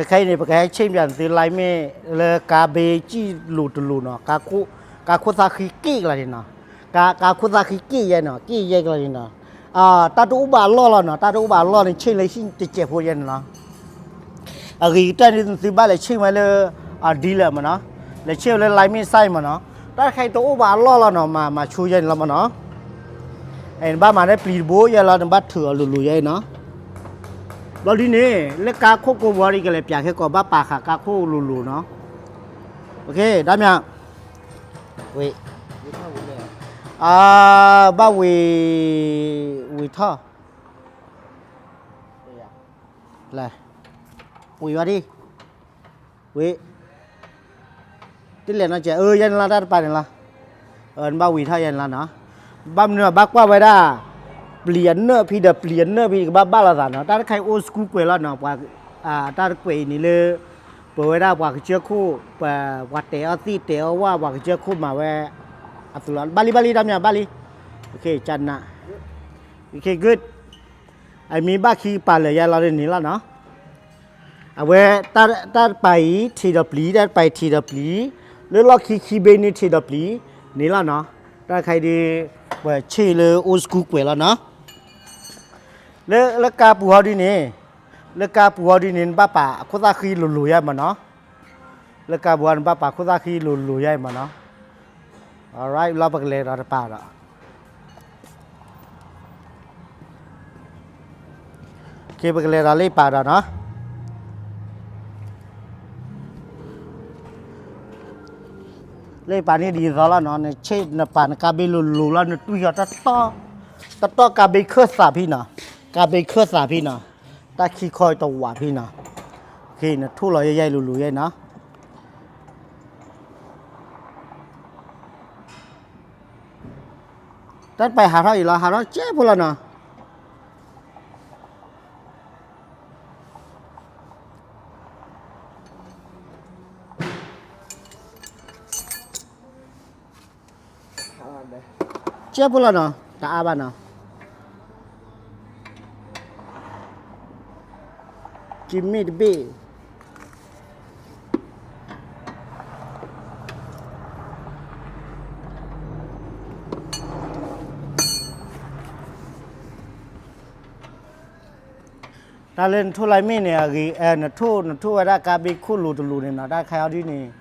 ခဲခဲအံၤန့ၣ် ပကဟဲဆ့ၣ်ပၠးသု လၢမ့ၢ်လၢကါဘ့ကံၣ်လိၤတလိၤနီၤ, ကါခိၣ်သၣ်ဃံက့ၣ်ကလါန့ၣ်နီၤ, ကါခိၣ်သၣ်ဃံက့ၣ်ယဲနီၤ, က့ၣ်ယဲကလါန့ၣ်နီၤ, တၢ်တအိၣ်ဘၣ်အလီၢ်လီၤနီၤ, တၢ်တအိၣ်ဘၣ်အလီၢ်န့ၣ် ဆ့ၣ်လၢဟံၣ်တစဲးဖိယဲန့ၣ်လီၤ. အဂ့ၤကတၢၢ်န့ၣ် သုဘၣ်လဲၤဆ့ၣ်ဝဲလၢ အဒ်လၢမ့ၢ်နီၤ, လဲၤဆ့ၣ်ဝဲလၢ လါမ့ၢ်စဲၣ် မ့ၢ်နီၤ, တၢ်တခါအံၤတအိၣ်ဘၣ်အလီၢ်လီၤနီၤ, မၤမၤဆိယဲန့ၣ်လီၤမ့ၢ်နီၤ. နဘၣ်မၤလၢပျံၤတဘိယဲလီၤ, နဘၣ်ထုးအီၤလိၤလိၤယဲနီၤ. ဘျီဒ်န့ၣ် လၢကါခိၣ်ကိးဘီဒ်ကလဲၤပၠးခဲကိး ဘၣ်ပာ်ဃာ်ကါခိၣ်လိၤလိၤနီၤ. ဒ်မ့ၢ် ဝ့ၢ် ဘၣ်ဝ့ၢ် ဝ့ၢ်ထီၣ် လဲၤ ဝ့ၢ်ဝဲဒၣ် ဝ့ၢ် တလဲၤနီကဲး အၢ ယဲန့ၣ်လီၤ တၢ်တပၤန့ၣ်လီၤ. နဘၣ်ဝ့ၢ်ထီၣ်ယဲန့ၣ်လီၤနီၤ. ဘၣ်မနုၤဘၣ်ကွၢ်ဝဲဒၣ် ပျံၤအနၢၣ်ဖဲဒီးပျံၤအနၢၣ်ဖဲ ကဘၣ်ဘၣ်လိာ်သးနီၤ. တၢ်တခါအံၤ old school ကွဲးလီၤနီၤ, တၢ်တကွဲးအံၤန့ၣ်လၢ ပဝဲဒၣ်ပှၤကစၢၢ်ခိၣ် ပှၤတဲအီၤသ့ၣ်တဲအီၤဝၣ် ပှၤကစၢၢ်ခိၣ်မၤဝဲ အသုးလီၤ. ဘၣ်လံ ဘၣ်လံ တၢ်မ့ၢ်ဘၣ်လံ. ကနး good. အမ့ၢ်ဘၣ်ခံကပၤလၢာ်ယဲလီၤန့ၣ်လီၤနီၤ. အဝဲ တၢ်တပၤအံၤထံးဒီးပျံၤ, တၢ်တပၤအံၤထံးဒီးပျံၤ, လၢလီၢ်ခံခံဘ့ၣ်န့ၣ်ထံးဒီးပျံၤန့ၣ်လီၤနီၤ. တၢ်တခါအံၤဒ် ပဆ့ၣ်လၢ old school ကွဲးလီၤနီၤ. လၢ လၢကါပူၤဟီဒ်န့ၣ်, လၢကါပူၤဟီဒ်န့ၣ် နဘၣ်ပာ်အခိၣ်သၣ်ဃံလိၤလိၤယဲမ့ၢ်နီၤ. လၢကါပူၤဟီန့ၣ် နဘၣ်ပာ်ခိၣ်သၣ်ဃံလိၤလိၤယဲမ့ၢ်နီၤ. Alright, လီၤပကလဲၤဒီးတပၤဒီး က့ၤ ပကလဲၤဒီးလၢပာ်ဒီးနီၤ. လၢပာ်န့ၣ်ဒ်သိးလီၤနီၤ, နဆ့ၣ်နပာ်နကါဘ့ၣ်လိၤလိၤလီၤ, နတွံၢ်အီၤတတီၢ်, တတီၢ်ကါဘ့ၣ်ခၢၣ်သးဖံနီၤ, ကါဘ့ၣ်ခၢၣ်သးဖံနီၤ, တၢ်ခံခီတဝးဖံနီၤ. နထိၣ်လီၤယဲယဲလိၤလိၤယဲနီၤ. တၢ်တပၤဟးထီၣ်အံၤလီၤ, ဟးထီၣ်ကဲဖိလီၤနီၤ. ကဲဖိလီၤနီၤ, တအါဘၣ်နီၤ. ကမ့ၢ်တဘ့ၣ် တၢ်လၢနထိၣ်လၢမ့ၢ်န့ၣ် အဂ့ၤ နထိၣ် နထိၣ်ဝဲဒၣ်ကါဘ့ၣ်ခိၣ်လိၤတလိၤန့ၣ်နီၤ, တၢ်တခါအံၤဒ်န့ၣ်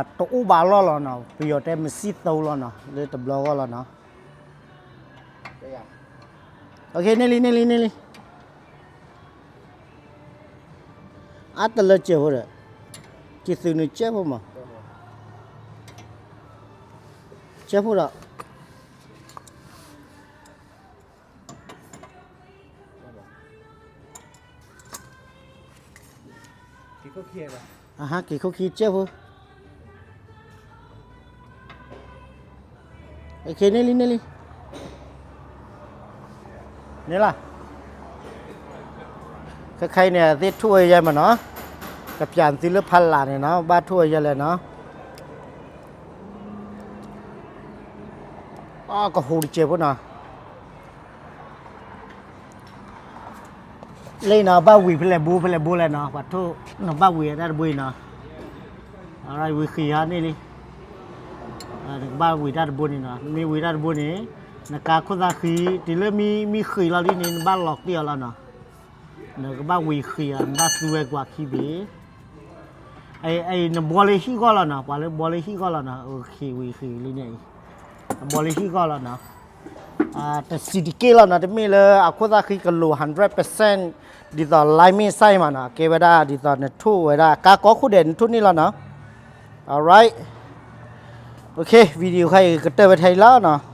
တအိၣ်ဘၣ်အလီၢ်လီၤနီၤ, ပယီၤတဲ မစံၣ်သိလီၤနီၤ, လၢတဘျီဂီၢ်လီၤနီၤ. န့ၢ်လံ န့ၢ်လံ န့ၢ်လံ. အါတလၢကဲဖိဒီး က့ၤသုးန့ၣ်ကဲဖိမး, ကဲဖိဒီး အဟါ က့ၤခိၣ်ခံကဲဖိ. န့ၢ်လံ န့ၢ်လံ န့ၣ်လီၤ. ခဲခါအံၤန့ၣ် သ့ၣ်ထိၣ်ဝဲယဲမ့ၢ်နီၤ, ကပျးသုလၢဖးလးန့ၣ်နီၤ, ဘၣ်ထိၣ်ဝဲယဲလဲၣ်နီၤ. အကဟူးတစဲးဖိနီၤ. လၢနီၤ ဘၣ်ဝံၤဖဲလဲၣ်ဘိ ဖဲလဲၣ်ဘိလဲၣ်နီၤ, ပှၤထိၣ် နဘၣ်ဝံၤတၢ်တဘိအံၤနီၤ. ဝံၤဃံးဧါန့ၢ်လံ. နကဘၣ်ဝံၤတၢ်တဘိန့ၣ်နီၤ, နမ့ၢ်ဝံၤတၢ်တဘိန့ၣ် နကါခိၣ်သၣ်ဃံ တုၤလၢမ့ၢ် မ့ၢ်ဃံးလီၤဒ်န့ၣ် နဘၣ်လီၤတ့ၢ်အီၤလီၤနီၤ. နကဘၣ်ဝံၤဃံးအီၤ နဘၣ်သူဝဲကွၢ်ခံဘ့ၣ်. အံၤ နဘှီလၢဟံၣ်ဂီၢ်လီၤနီၤ, ပှၤလၢဘှီလၢဟံၣ်ဂီၢ်လီၤနီၤ, ဝံၤဃံး ဝံၤဃံးလံန့ၣ်အံၤ, နဘှီလၢဟံၣ်ဂီၢ်လီၤနီၤ. တစံးတက့ၢ်လီၤနီၤ, တမ့ၢ်လၢအခိၣ်သၣ်ဃံကလိၤ hundred percent ဒ်သိး လါမ့ၢ်စဲမးနီၤ, ကဲဝဲဒၣ်ဒ်သိးနထိၣ်ဝဲဒၣ် ကါကိးခိၣ်ဒဲးနထိၣ်န့ၢ်လီၤနီၤ. Alright, okay, video ခါအံၤကတၢၢ်ဝဲထဲအံၤလီၤနီၤ.